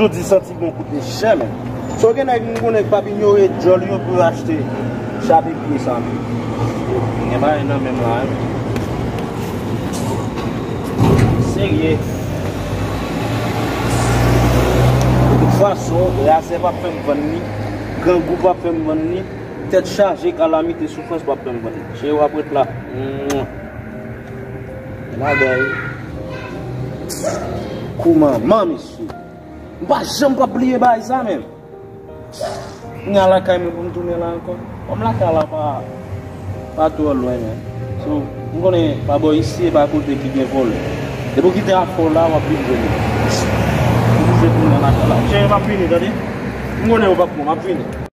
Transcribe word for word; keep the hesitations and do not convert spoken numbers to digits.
Jodi santi bon koute chè, men. So gen nèg m konnen k p ap inyore djòl yo pou yo achte chape pye sa, men. Gen bagay nan menm la, wi. Serye. De tout fason, razè p ap fè m vann li, grangou p ap fè m vann li, tèt chaje, kalamite, soufrans p ap fè m vann li. Cheri w ap ret la. Mwah. Bagay. Kou manman, mesye. M pa janm p ap bliye bagay sa menm. Kounye a lakay mwen pou m tounen la ankò. Kòm lakay la pa, pa twò lwen, men. So, m konnen pa bò isi e pa kote ki gen vòlè. Depi w kite afè w la, w ap vin jwenn li. Ou oblije tounen lakay la. Cheri, m ap vini, tande? M konnen ou p ap bon, m ap vini.